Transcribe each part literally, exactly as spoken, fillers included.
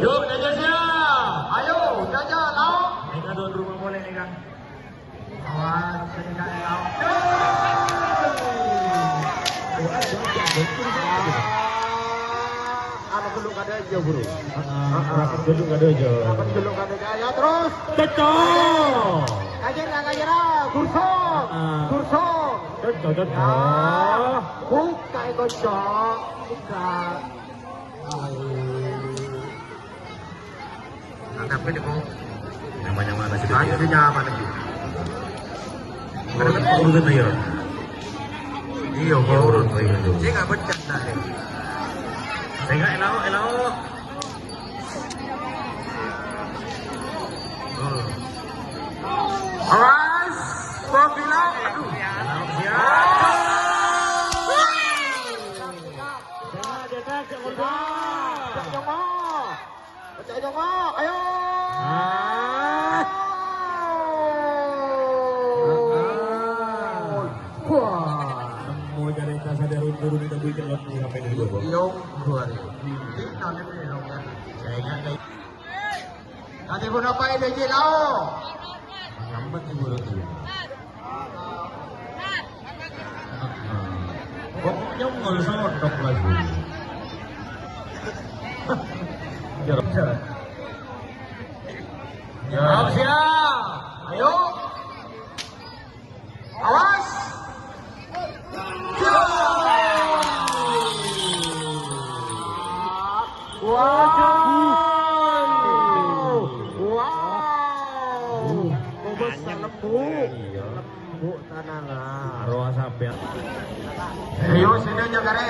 Yuk, Jaja siap. Ayo, Jaja, lao. Nèka tuan rumah polè nèka. Awas, sèngka'è lao. Anu, ghellung kadhâjâ, Bro. Heeh, ghellung kadhâjâ. Ghellung kadhâjâ. Ya, terus. Cocok. Kajera, kajera. Gursok. Heeh. Gursok. Cocok, cocok. Ya. Buka, kocok. Buka. Angkat ini, Kong. Nyaman-nyaman aja. Ayo, dia nyaman aja. Urut, urut aja. Iya, Kong. Urut aja. Saya nggak pecah, nah, ya. Saya nggak elok, elok. Awas, Bobila. Aduh. Ya. Cak Nyongo. Cak Nyongo. Ayo. Ah. Wah. Nemu carèta sadhârung turun itu bikin lebih sampai di luar. Yo, luar. Ini tahun ini, ya. Saya ingat, Kadhi ponapa èdhâjâ lao? Nyambet ibu roti. Kok nyongol sotok lagi? Siap, siap. Ayo. Awas. Wow. Wow. Kobus lembu. Lembu tanana. Roa sampeyan. Ayo, sini aja, Kare.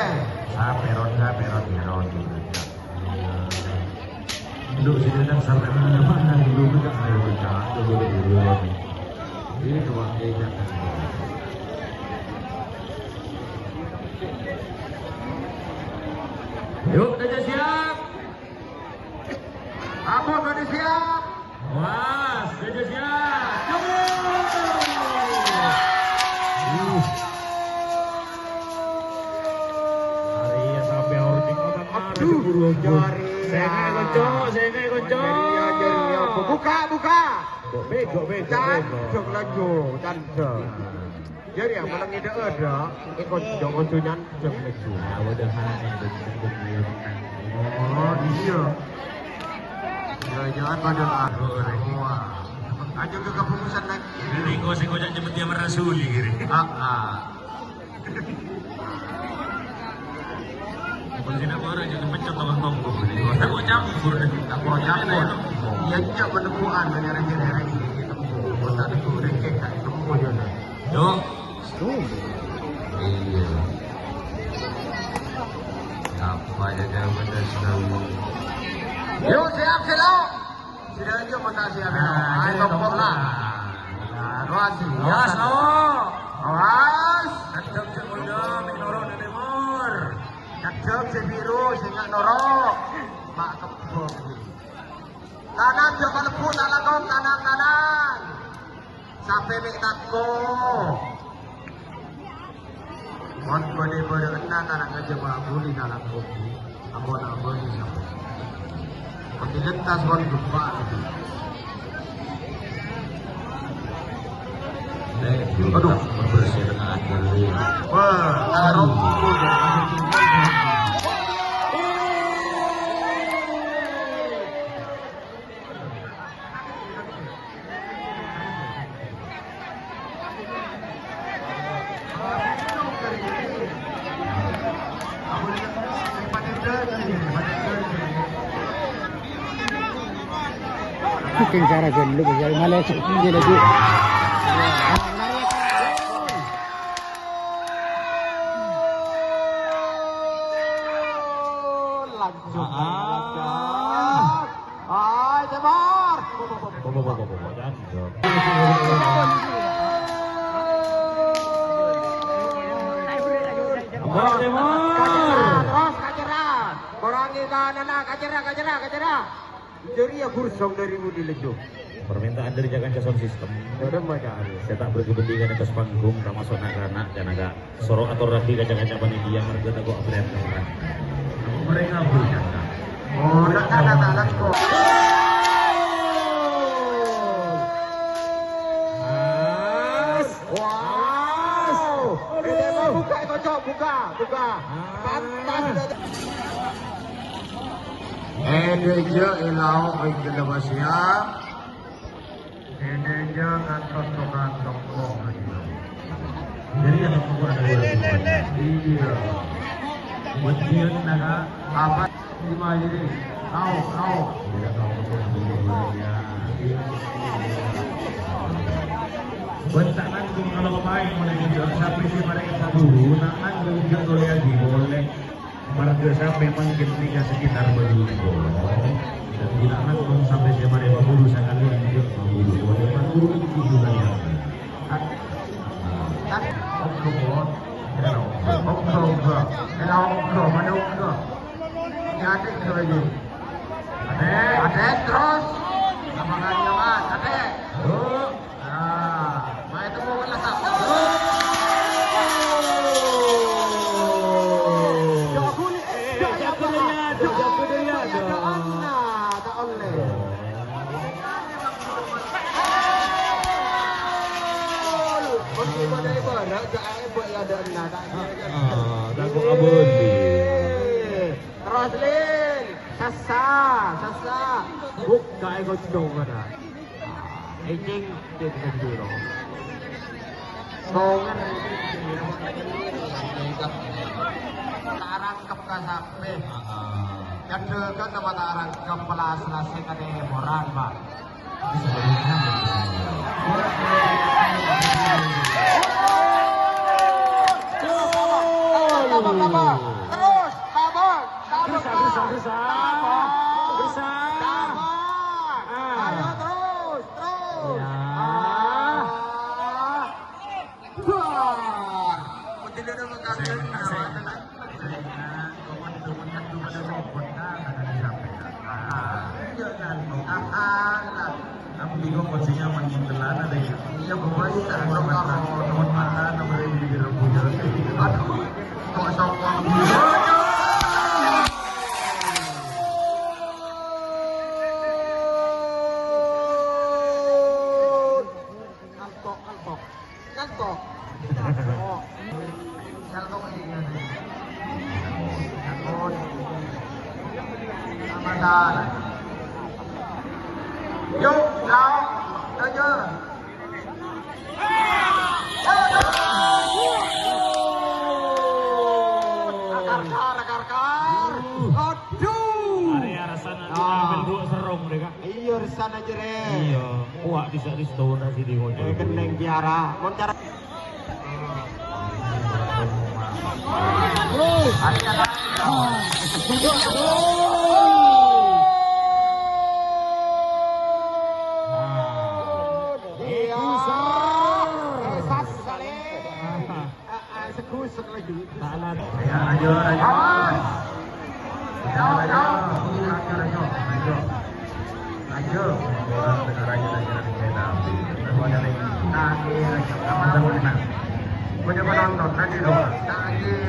Saperon, saperon, saperon. Duduk sini dan sampai mana-mana dulu, minta saya minta dulu, dulu. Ini cuma kayaknya. Yuk, Raja siap. Apa pada siap? Was, Raja siap. Cukup. Uh. Hari ya sampai orang di kota. Aduh, jari. Saya kayak konco, saya kayak konco. Jari, ya, jari, ya. Buka, buka. Bego, bego, bego. Candek laju, candek. Jari, ya, malam ini ada. Ikut jong konco nyan, jong laju. Ya, udah, ha, ya, udah, udah, udah. Oh, iya. Ya, jangan pada ngaruh, orang. Wah. Aja ke kepengurusan lagi. Ini kau sih kau jangan cepet dia merasuli, gini. Ah, ah. Pun sini aku orang jadi pecah tolong tonggo. Aku campur deh. Aku campur. Iya, iya, menemukan, menyerang-nyerang. Kota itu udah cek, tak tempo dia. Yuk. Iya. Apa ya, dia pada selalu. Yuk, siap, siap. Sida aja mon ta' siap, ah, ayo, ayo, tompok, tompok lah. Nah, awas, awas, awas. Awas. Cedhek, cek, Polda, Minoro, Timur. Cedhek, sing biru, sing nggak norok. Mak kebo. Kanan, jok mlebu, tak lakon, kanan, kanan. Sampai mek tako. Mon bâdâ-bâdâ'ânna ta' ngajhâ' buli nalak kopi, ampon abâli sampo. Padilentas mon gempa lagi. Eh, aduh, bersih tengah aja. Wah, taruh. Mungkin cara gendut, ya, malah dia lagi. Langsung. Ah. Hai, Timor. Bobo, bobo, bobo, bobo. Timor. Kacerra, terus kacerra. Korangi kananna, kacerra, kacerra, kacerra. Jârèya gursong dâri budi lejjhu. Permintaan dari Jakan Jason System. Saya tak berkepentingan atas panggung, termasuk anak-anak dan agak Soro ator rabi ka ca-kanca panitia, marga tako' aberrâ'ân. Mereka bercanda. Oh, nak kata tak laku. Pas. Wow. Ini mau buka, kocok, buka, buka. Pantas. Èdhâjâ èlaok rèng ghellâ' siap. Èdhâjâ ngantos tokang tokong. Jadi yang tokong ada dua. Iya. Ujian naga apa? Lima ini. Kau, kau. Bâ'na ta' nanggung kalau maèn, mulai kerja sampai si mereka satu, ta' nanggung kerja lagi boleh. Marga sampè' mangkèn nèka sekitar bâdâ lima puluh. Dhâddhi, ta' nanggung sampè' sè marè maburu sakalèyan jhâ' maburu. Oleh maburu itu juga ya. Kan? Kan? Ogo, ogo. Ogo, ogo. Kena ogo, mana ogo? Ya, ada itu lagi. Ada. Ada terus. Sama kan, ya, Mas? Ada. Oh. Ah, maèn tepuk tangan, Kak. Jhâ' ghuli, jhâ' jhâ' jhâ' jhâ' jhâ' jhâ' jhâ' ta' ollè. Mesti pada ibarat, jhâ' aèng buat ya, ada enna, ta'. Ah, ah, tak kok abon. Terus, Lin. Sassa, sassa. Bukka' è kocong ada. Èncèng, cèng, cèng, cèng. Tongen. Ta' rangkep ka sampè'. Heeh. Kadhâng kan apa ta' rangkep pelas-pelasè ka dâ' moran, Pak. Terus, tabang. Bisa, bisa, bisa. Bisa. Ah. Ayo terus, terus. Ya. Ah. Wah. Saya, saya, saya ingat, kalau teman-teman itu pada robot, kan, akan disampaikan. Ah, iya, kan. Ah, ah, kan. Aku bingung posisinya makin celana deh. Iya, Bapak, iya, kan, kan, kan, teman mata, nomor ini di rebut. Aduh, kok sombong. Ngantok, ngantok. Ngantok. Ngantok. Ngantok. Ramadan. Yuk, lawan. Tujuh. Akar-kar, akar-kar. Aduh. Area rasana. Ah. Ambil dua serong deh, Kak. Iya, resana jere. Iya, kuat bisa di setahun lagi di ngocor. Eh, gendeng Kiara. Mon cara. Iya. Eh, sas sekali. Ah, ah, segus, segus. Salah. Ya, ayo, ayo. Awas. Ayo, ayo. Ayo, ayo. Ayo. Ayo. Ayo, ayo. Ayo, ayo. Ayo, ayo. Udah penonton, nanti dong. Ayo,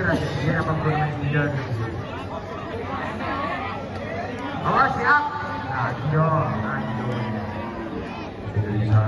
ayo. Dia apa kurang ajar? Awas, siap. Ayo, ayo.